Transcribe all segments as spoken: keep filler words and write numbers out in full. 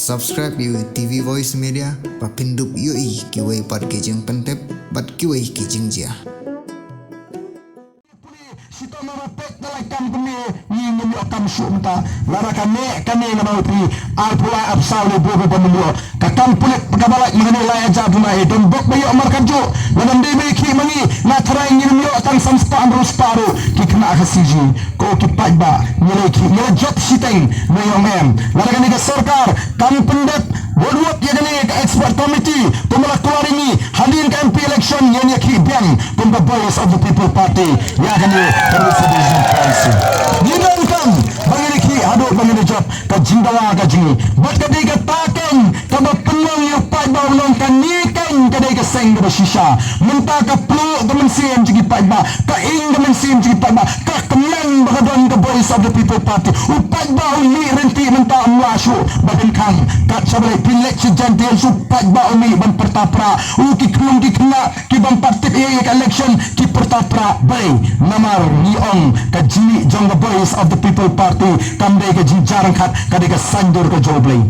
Subscribe ïa u TV Voice Media ba phin dup ïohi kiwei pat ki jingpyntip bad kiwei ki jingjia. Shitom ba peit na lai kam kumne, ngi ngim ïoh kam shuh mynta. Lada kane kane nga ong phi, arphew lai arphew saw ne buh ba ngim ïoh. Ka kam pulit kaba lait ma kane lai hajar duna hi, don bok ba ïoh markat juh. Lada ym dei ba ïa khih ma ngi, nga tharai ngim ïoh tang san spah hynriew spah ruh ki khynnah Khasi jong ngi. Ko ki paidbah, ngi la khih, ngi la jop shiteng, ngi ong em. Lada kane ka sorkar kam pyndep wad wad ïa kane ka expert committee, kumba la kular ïa ngi hadien ka MP election, ngin ïa khih biang kum ka Voice of the People Party ïa kane ka Reservation Policy. Ngi donkam ba ngin ïa khih haduh ba ngin ïa jop ka jingdawa ka jong ngi. Bad ka dei kata keiñ kaba pynlong ïa u paidbah u long kane keiñ ka dei ka seng kaba shisha. Mynta ka pluh ka mynsiem jong ki paidbah, ka ing ka mynsiem jong ki paidbah, ka kmen ba ka don ka Voice of the People Party. U paidbah u mih ryntih mynta, ym lah shuh ba pynkhang. Kat shaba leit pynleit sha Jaintia Hills, u paidbah u mih ban pyrta pra. U ki khynnah ki khynnah ki bym pat tip ïa ka election ki pyrta pra. Balei? Namar ngi ong ka jingmih jong ka Voice of the People Party kam dei ka jingjarangkat, ka dei ka saiñdur ka jong U Blei.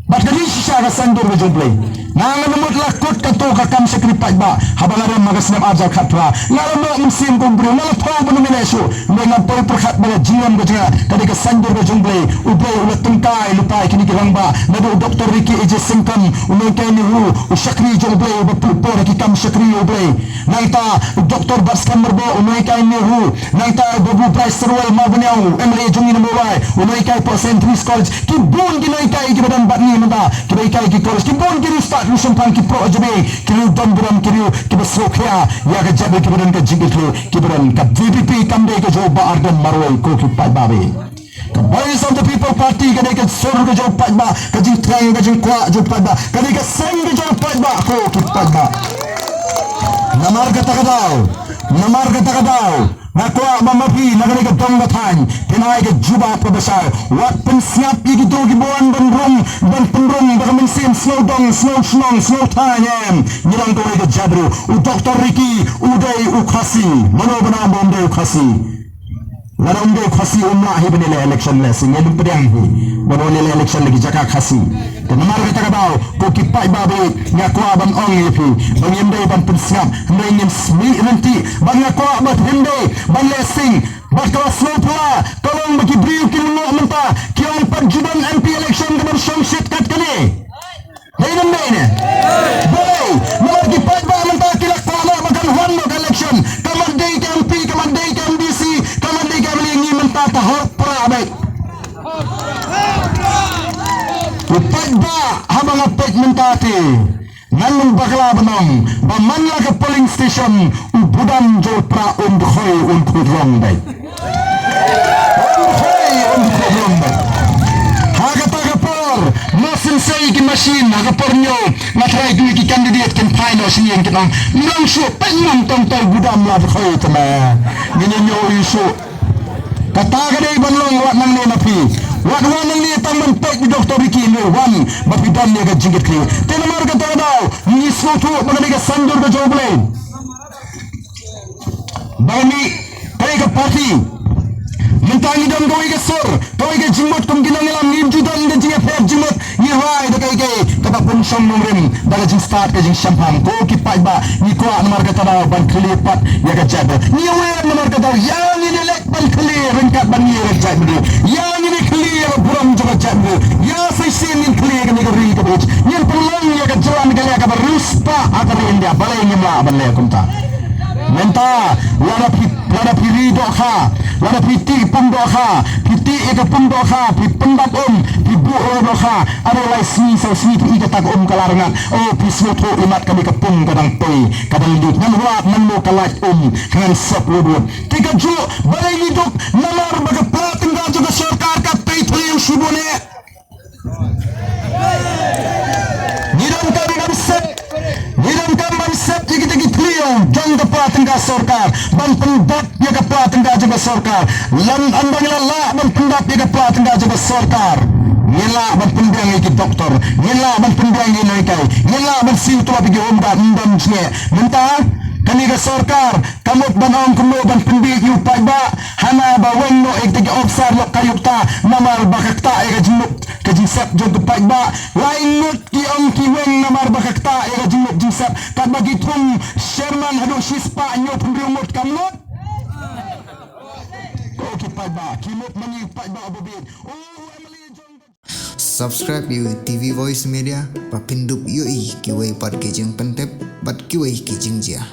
Bad ka dei shisha ka saiñdur ka jong U Blei. Nga ngan mut la kut kato ka kam shakri paidbah haba nga rem ha ka snem arhajar khatphra. Nga la noh mynsiem kum u briew, nga la thew ban ym ïaleh shuh. Hynrei nga poi pyrkhat ba ka jingim ka jong nga ka dei ka saiñdur ka jong U Blei. U Blei u la tyngkai lypa ïa kine ki rangbah. Naduh u Doctor Ricky A J Syngkon, u nonghikai NEHU, u shakri jong U Blei uba pynpor ïa ki kam shakri U Blei. Nangta u Doctor Batskhem Myrboh, u nonghikai NEHU. Nangta u Babu Bryce Syrwell Mawbaniang, u MLA jong ngi na Mawlai, u nonghikai hapoh Saint Anthony's College. Ki bun ki nonghikai kiba don bad ngi mynta, kiba hikai ki college. Ki bun ki riewstad riewshemphang, ki proh jabieng, ki riew don burom, ki riew kiba sngewkhia ïa ka jaitbynriew, kiba don ka jingkitkhlieh, kiba don ka VPP kam dei ka jong u Bah Ardent marwei, ko ki paidbah. Ka Voice of the People Party ka dei ka sur ka jong u paidbah, ka jingthrang ka jingkwah jong u paidbah, ka dei ka seng ka jong u paidbah, ko ki paidbah. Namar kata ka daw, namar kata ka daw, nga kwah ba ma phi na kane ka dong ka thaiñ phin ai ka jubab kaba shai. Wat pynsngap ïa kito kiba wan ban rung, ban pynrung da ka mynsiem sngewdong, sngewshnong, sngewthaiñ em. Ngi long kawei ka jaitbynriew. U Doctor Ricky u dei u Khasi. Mano ba ong ba um dei u Khasi? Lada um dei u Khasi um lah hi ban ïaleh election, lehse ngin ym pdiang hi ban wan ïaleh election la ki jaka Khasi. Te namar kata ka daw, ko ki paidbah, nga kwah ban ong ïa phi ba ngim dei ban pynsngap, hynrei ngin mih ryntih. Bad nga kwah ba phin dei ban leh sing. Bad ka la sngewphylla ka long ba ki briew ki lyngngoh mynta, ki ong pat ju don MP election kaban shongshit kat kane. Dei ne ym dei ne? Balei? Namar ki paidbah mynta ki la kwah noh ba kan wan noh ka election. Ka mat dei ka MP, ka mat dei ka MDC, ka mat dei ka MLA, ngi mynta ka hok pra beit. U paidbah, haba nga peit mynta te, ngan ym bakla ban ong ba man la ka polling station u budam jong u Prah un dkhoi, un khuid rong beit. Ym dei, ym dei problem ba ha kata ka por, mo sensei ki machine, ha ka por ñiew nga tharai ki candidate kin phai noh sha ngi kin ong, mlang shuh, pynmang tang tai budam la dkhoi te ma. Ngin ñiew ïa shuh. Kata ka dei ban long, wat nangne na phi. Wat wan nangne tang ban peit u Doctor Ricky, ne wan ba phi don ïa ka jingkitkhlieh. Te namar kata ka daw ngi sngewthuh ba ka dei ka saiñdur ka jong U Blei. Ba ngi, kaei ka party. Mynta ngi don kawei ka sur, kawei ka jingmut kum ki nongïalam, ngim ju don ka jingïapher jingmut, ngi rai da kaei kaei kaba pynshong nongrim da ka jingstad ka jingshemphang. Ko ki paidbah, ngi kwah namar kata daw ban khlieh pat ïa ka jaitbynriew. Ngi wer namar kata daw, ïa ngin ïaleh ban khlieh ryngkat ban ïa ka jaitbynriew. Ïa ngin ïa khlieh ïa ka burom jong ka jaitbynriew. Ïa sa shisien ngin khlieh ïa kane ka ri kaba ïeit. Ngin pynlong ïa ka jylla Meghalaya kaba riewspah ha ka ri India. Balei ngim lah ban leh kumta? Mynta lada phi, lada phi ri dohkha, lada phi tih pung dohkha, phi tih ïa ka pung dohkha, phi pyndap um, phi buh ïa dohkha, hynriew lai sngi saw sngi phi i kata ka um ka la rngat. O, phi sngewthuh imat kane ka pung ka dang poi, ka dang lut. Ngan wad ngan mo ka lait um, ngan sop wad wad. Te kajuh balei ngi duk? Namar ba ka pla tyngka jong ka sorkar ka pei thliew shibun eh. Ngi donkam ban sep, ngi donkam ban sep ïa kita ki thliew jong ka pla tyngka sorkar, ban pyndap ïa ka pla tyngka jong ka sorkar. Lada ym ba ngi la lah ban pyndap ïa ka pla tyngka jong ka sorkar, ngin lah ban pynbiang ïa ki doktor, ngin lah ban pynbiang ïa ki nonghikai, ngin lah ban siew tulop ïa ki home guard, ym don jingeh. Mynta kane ka sorkar ka mut ban ong kumno ban pynbieit ïa u paidbah, hana ba weng noh ïa kita ki officer ïoh kai ïoh kta, namar ba ka ktah ïa ka jingmut ka jingsep jong ki paidbah. Lai ngut ki ong ki weng namar ba ka ktah ïa ka jingmut jingsep. Katba ki thung Sherman haduh shispah hynñiewphew hynriew ngut kam mut. Ko ki paidbah, ki mut ma ngi paidbah ba bit. Oh, M L A jong Subscribe ïa u T V Voice Media ba phin dup ïohi kiwei pat ki jingpyntip bad kiwei ki jingjia.